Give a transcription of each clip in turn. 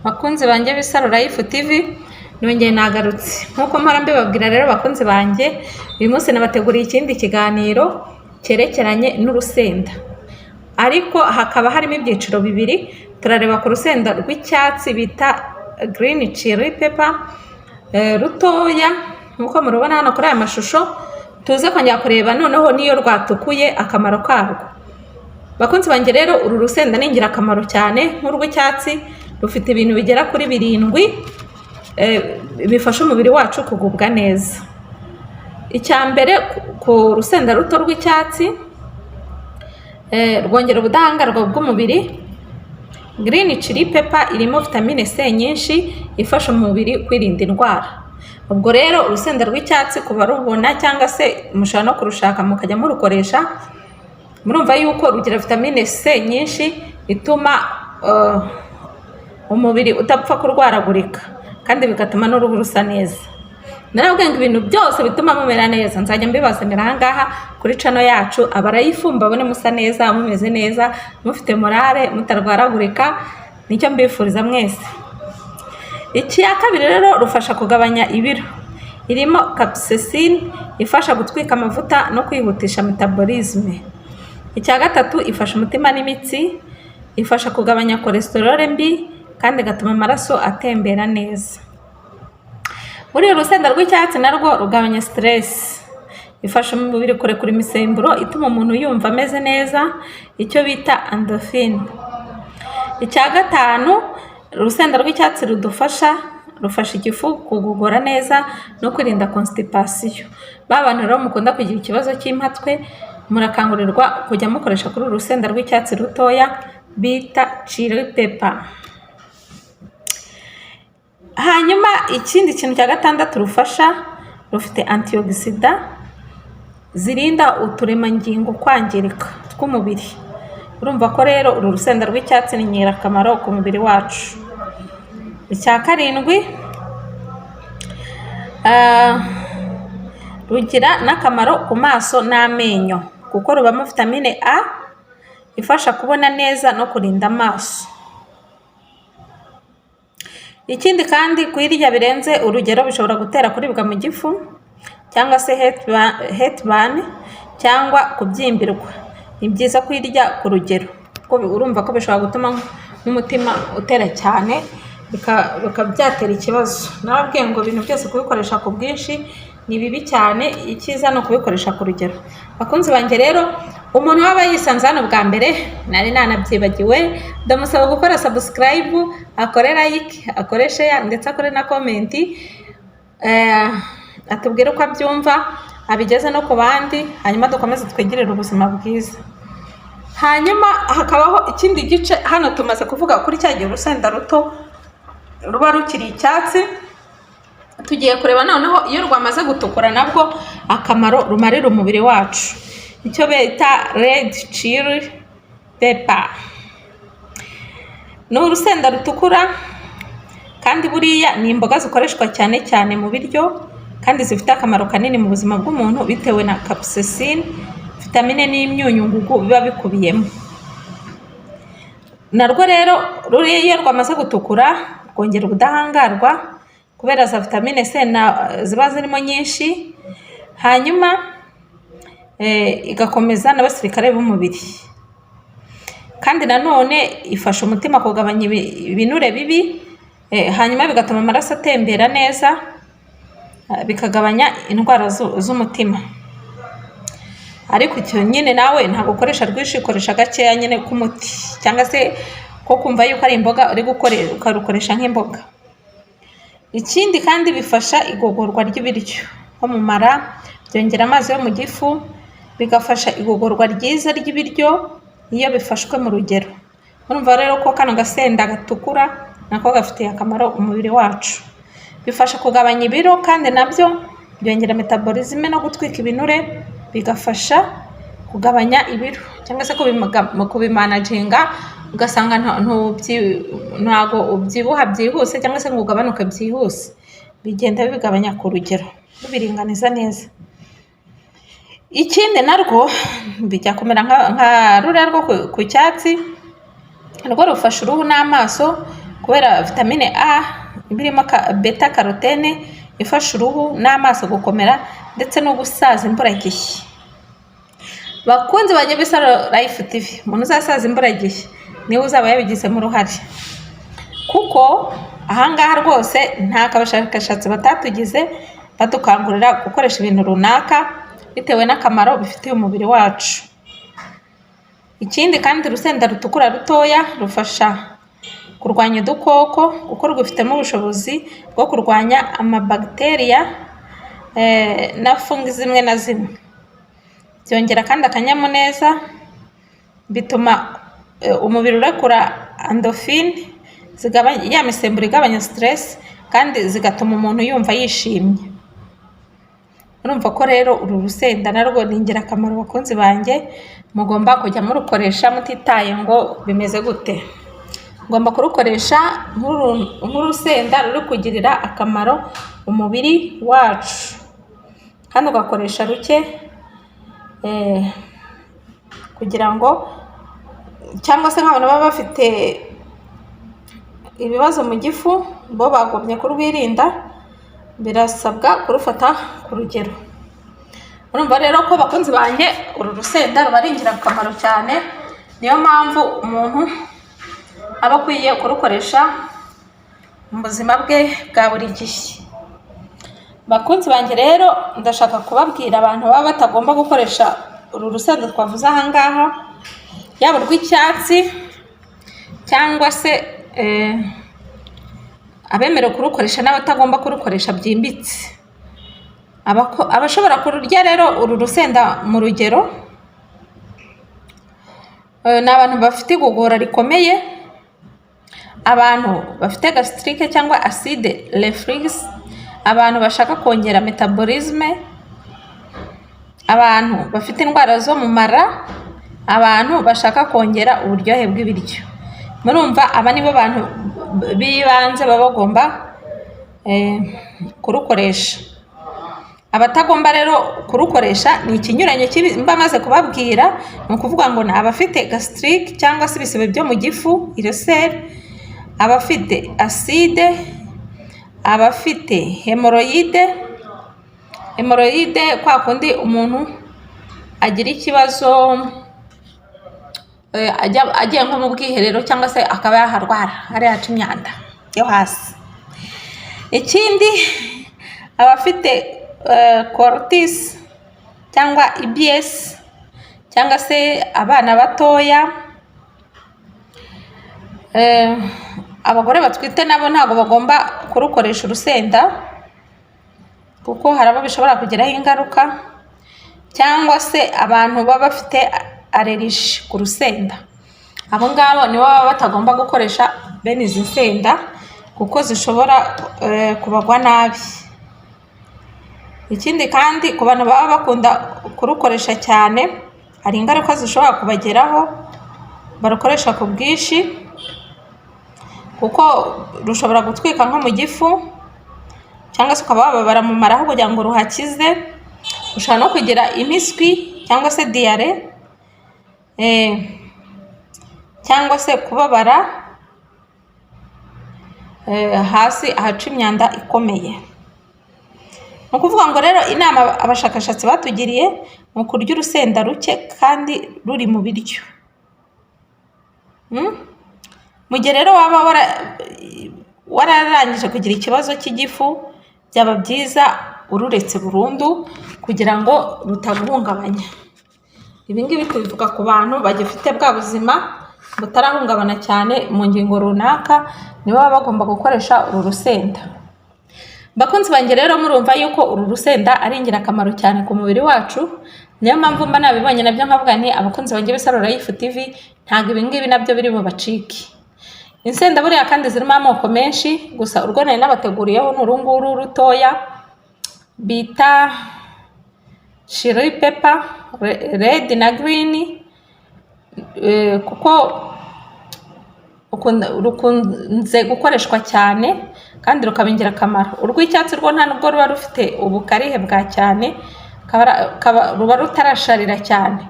Bakunzi banjye b'Isaro Life TV, nongeye nagarutse nk'uko mpora mbibabwira. Rero bakunzi banjye, uyu munsi nabateguriye ikindi kiganiro cyerekeranye n'urusenda, ariko hakaba harimo ibyiciro bibiri. Turareba ku rusenda rw'icyatsi bita green chili pepper rutoya nk'uko murubona hano kuri aya mashusho, tuze kongera kureba noneho n'iyo rwatukuye akamaro karwo. Bakunzi banjye rero, uru rusenda ni ingirakamaro cyane. Nk'urw'icyatsi rufite ibintu bigera kuri birindwi bifasha umubiri wacu kugubwa neza. Icya mbere ku rusenda ruto rw'icyatsi, rwongera ubudahangarwa bw'umubiri. Green chili pepper irimo vitamine C nyinshi ifasha umubiri kwirinda indwara. Ubwo rero urusenda rw'icyatsi, ku barubona cyangwa se mushobora no kurushaka mukajya murukoresha, murumva yuko rugira vitamine C nyinshi ituma umubiri udapfa kurwaragurika kandi bigatuma n'uruhu rusa neza. Narababwiye ngo ibintu byose bituma mumera neza nzajya mbibazanira aha ngaha kuri channel yacu. Abarayifumba babone musa neza, mumeze neza, mufite morale, mutarwaragurika. Nicyo mbifuriza mwese. Icya kabiri rero, rufasha kugabanya ibiro. Irimo capsaicin ifasha gutwika amavuta no kwihutisha metabolisme. Icya gatatu, ifasha umutima n'imitsi, ifasha kugabanya cholesterol mbi kandi igatuma amaraso atembera neza. Muri uru rusenda rw'icyatsi narwo rugabanya stress, ifasha umubiri kurekura imisemburo ituma umuntu yumva ameze neza, icyo bita endorphin. Icya gatanu, urusenda rw'icyatsi rudufasha, rufasha igifu kugogora neza no kwirinda constipation. Ba bantu rero mukunda kugira ikibazo cy'impatwe, murakangurirwa kujya mukoresha kuri uru rusenda rw'icyatsi rutoya bita chili pepper. Hanyuma ikindi kintu cya gatandatu rufasha, rufite antioxidant zirinda uturemangingo kwangirika tw'umubiri. Urumva ko rero uru rusenda rw'icyatsi ni ingirakamaro ku mubiri wacu. Icya karindwi, rugira n'akamaro ku maso n'amenyo kuko rubamo vitamine A ifasha kubona neza no kurinda amaso. Ikindi kandi, kuyirya birenze urugero bishobora gutera kuribwa mu gifu cyangwa se heartburn cyangwa kubyimbirwa. Ni byiza kuyirya ku rugero kuko urumva ko bishobora gutuma nk'umutima utera cyane, bikaba byatera ikibazo. Narababwiye ngo ibintu byose kubikoresha ku bwinshi ni bibi cyane, icyiza ni ukubikoresha ku rugero. Bakunzi banjye rero, umuntu waba yisanze hano bwa mbere, nari nanabyibagiwe, ndamusaba gukora subscribe, akore like, akore share, ndetse akore na comment, atubwire uko abyumva, abigeze no ku bandi, hanyuma dukomeze twigirire ubuzima bwiza. Hanyuma hakabaho ikindi gice. Hano tumaze kuvuga kuri cya gihe urusenda ruto ruba rukiri icyatsi. Tugiye kureba noneho iyo rwamaze gutukura nabwo akamaro rumarira umubiri wacu, icyo bita red chili pepper. Ni urusenda rutukura kandi buriya ni imboga zikoreshwa cyane cyane mu biryo kandi zifite akamaro kanini mu buzima bw'umuntu bitewe na capsaicin, vitamine n'imyunyu ngugu biba bikubiyemo. Narwo rero ruriya iyo rwamaze gutukura rwongera ubudahangarwa kubera za vitamine C na ziba zirimo nyinshi, hanyuma igakomeza n'abasirikare b'umubiri. Kandi nanone ifasha umutima kugabanya ibinure bibi, hanyuma bigatuma amaraso atembera neza, bikagabanya indwara z'umutima. Ariko icyo nyine nawe ntabwo ukoresha rwinshi, ukoresha gakeya nyine k'umuti cyangwa se ko kumva yuko ari imboga uri gukore, ukarukoresha nk'imboga. Ikindi kandi, bifasha igogorwa ry'ibiryo nko mu mara, byongera amazi yo mu gifu, bigafasha igogorwa ryiza ry'ibiryo iyo bifashwe mu rugero. Urumva rero ko kano gasenda gatukura nako gafitiye akamaro umubiri wacu. Bifasha kugabanya ibiro kandi nabyo byongera metabolisme no gutwika ibinure, bigafasha kugabanya ibiro cyangwa se kubimanaginga, ugasanga ntago ubyibuha byihuse cyangwa se ngo ugabanuke byihuse. Bigenda bibigabanya ku rugero, bibiringaniza neza. Ikindi narwo bijya kumera nka ruriya rwo ku cyatsi, rwo rufasha uruhu n'amaso. Kubera vitamine A iba irimo bêta carotène ifasha uruhu n'amaso gukomera ndetse no gusaza imburagihe. Bakunzi ba Nyabisaru Life TV, umuntu uzasaza imburagihe niwe uzaba yabigizemo uruhare, kuko ahangaha rwose nta kabashakashatsi batatugize badukangurira gukoresha ibintu runaka bitewe n'akamaro bifitiye umubiri wacu. Ikindi kandi, urusenda rutukura rutoya rufasha kurwanya udukoko, kuko rwifitemo ubushobozi bwo kurwanya amabagiteriya na fungi zimwe na zimwe. Byongera kandi akanyamuneza, bituma umubiri urekura endorphine, ya misemburo igabanya stress, kandi zigatuma umuntu yumva yishimye. Urumva ko rero uru rusenda narwo ni ingirakamaro, bakunzi banjye, mugomba kujya murukoresha mutitaye ngo bimeze gute. Mugomba kurukoresha nk'urusenda ruri kugirira akamaro umubiri wacu, kandi ugakoresha ruke kugira ngo, cyangwa se nk'abantu baba bafite ibibazo mu gifu, bo bagombye kurwirinda, birasabwa kurufata ku rugero. Urumva rero ko, bakunzi banjye, uru rusenda ruba ari ingirakamaro cyane, niyo mpamvu umuntu aba akwiye kurukoresha mu buzima bwe bwa buri gihe. Bakunzi banjye rero, ndashaka kubabwira abantu baba batagomba gukoresha uru rusenda twavuze aha ngaha, yaba urw'icyatsi cyangwa se abemerewe kurukoresha n'abatagomba kurukoresha byimbitse. Abashobora kururya rero uru rusenda mu rugero ni abantu bafite igogora rikomeye, abantu bafite gastrique cyangwa acide reflux, abantu bashaka kongera métabolisme, abantu bafite indwara zo mu mara, abantu bashaka kongera uburyohe bw'ibiryo. Murumva aba nibo bantu b'ibanze baba bagomba kurukoresha. Abatagomba rero kurukoresha ni ikinyuranyo cy'ibi mba maze kubabwira, ni ukuvuga ngo ni abafite gastrique cyangwa se ibisebe byo mu gifu, ulcère, abafite acide, abafite hémorroïde. Hémorroïde, kwa kundi umuntu agira ikibazo agiye nko mu bwiherero cyangwa se akaba yaharwara, hariya haca imyanda yo hasi. Ikindi, abafite colitis cyangwa IBS, cyangwa se abana batoya, abagore batwite nabo ntabwo bagomba kurukoresha urusenda, kuko hari abo bishobora kugiraho ingaruka, cyangwa se abantu baba bafite allergie ku rusenda. Abo ngabo nibo baba batagomba gukoresha bene izi nsenda, kuko zishobora kubagwa nabi. Ikindi kandi, ku bantu baba bakunda kurukoresha cyane, hari ingaruka zishobora kubageraho barukoresha ku bwinshi, kuko rushobora gutwika nko mu gifu, cyangwa se ukaba wababara mu mara aho kugira ngo ruhakize. Ushobora no kugira impiswi cyangwa se diarrhée, cyangwa se kubabara hasi ahaca imyanda ikomeye. Ni ukuvuga ngo rero inama abashakashatsi batugiriye ni ukurya urusenda ruke kandi ruri mu biryo. Mu gihe rero waba wararangije kugira ikibazo cy'igifu, byaba byiza ururetse burundu kugira ngo rutaguhungabanya. Ibi ngibi tubivuga ku bantu bagifite bwa buzima butarahungabana cyane mu ngingo runaka, nibo baba bagomba gukoresha uru rusenda. Bakunzi banjye rero, murumva yuko uru rusenda ari ingirakamaro cyane ku mubiri wacu, niyo mpamvu mba nabibonye nabyo nkavuga nti abakunzi banjye b'Isaro Life TV, ntabwo ibi ngibi nabyo biri bubacike. Insenda buriya kandi zirimo amoko menshi, gusa urwo nari nabateguriyeho ni uru nguru rutoya bita chili pepper red na green, kuko rukunze gukoreshwa cyane kandi rukaba ingirakamaro. Urw'icyatsi rwo nta nubwo ruba rufite ubukarihe bwa cyane, ruba rutarasharira cyane.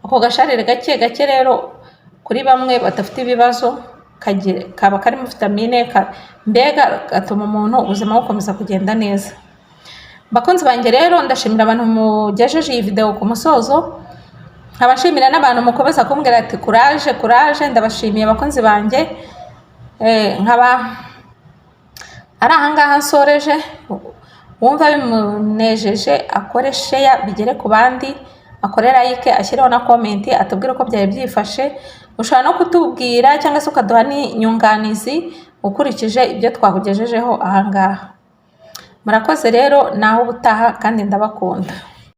Ako gasharire gake gake rero, kuri bamwe badafite ibibazo. kaba karimo vitamine, mbega gatuma umuntu ubuzima bukomeza kugenda neza. Bakunzi banjye rero, ndashimira abantu mugejeje iyi video ku musozo, nkabashimira n'abantu mukomeza kumbwira ati "Courage, courage." Ndabashimiye, abakunzi banjye. Nkaba ari ahangaha nsoreje. Wumva bimunejeje akore share bigere ku bandi, akore like, ashyireho na comment, atubwire uko byari byifashe. Ushobora no kutubwira cyangwa se ukaduha n'inyunganizi ukurikije ibyo twakugejejeho ahangaha. Murakoze rero, naho ubutaha, kandi ndabakunda.